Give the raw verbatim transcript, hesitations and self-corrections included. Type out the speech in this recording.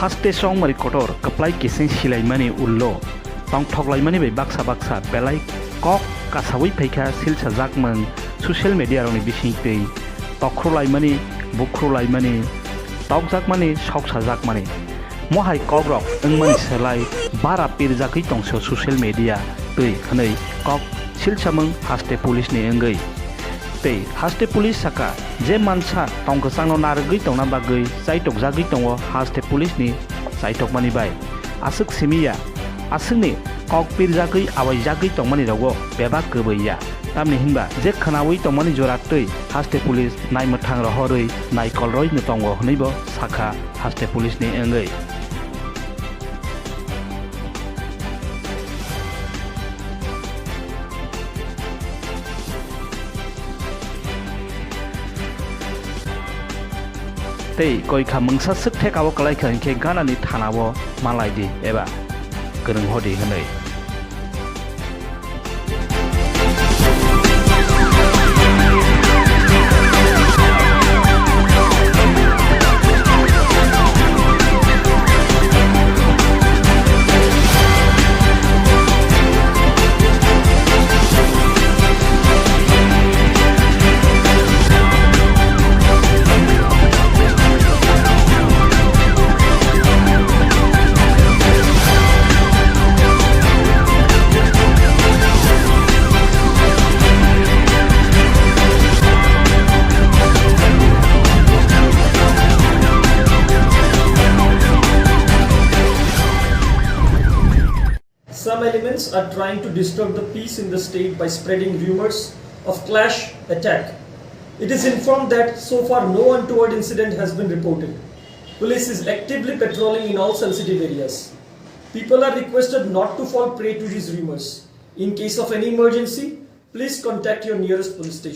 Haste chongmari kotor kwplai kising silaimani ullo tongthoklaimani bai baksa baksa belai kok kasawi phaikha silsa jakmung social media rokni bising twi tokhrulaimani, bukhrulaimani, tokjakmani, soksajakmani. Mohai kokrok wngmani selai bara pirjagwi tongso social media twi hwnwi kok silsamung haste police ni wngwi. Tei haste police saka je mansa tongkwchangno narwgwi tongna bagwi chaitokjagwi tongo haste police ni chaitokmani bai. Aswk simi ya, aswkni kok pirjagwi awaijagwi tongmani rogo bebak kwbwi ya. Tamni hinba je khwnawi tongmani jora twi haste police naimwthang rohorwi naikolroi no tongo hwnwi bo sakha haste police ni wngwi. Tei koi kha mungsa swk theka o kwlai kha hinkhe ganani thana o malai di eba kwrwng hodi hwnwi. Some elements are trying to disturb the peace in the state by spreading rumors of clash attack. It is informed that so far no untoward incident has been reported. Police is actively patrolling in all sensitive areas. People are requested not to fall prey to these rumors. In case of any emergency, please contact your nearest police station.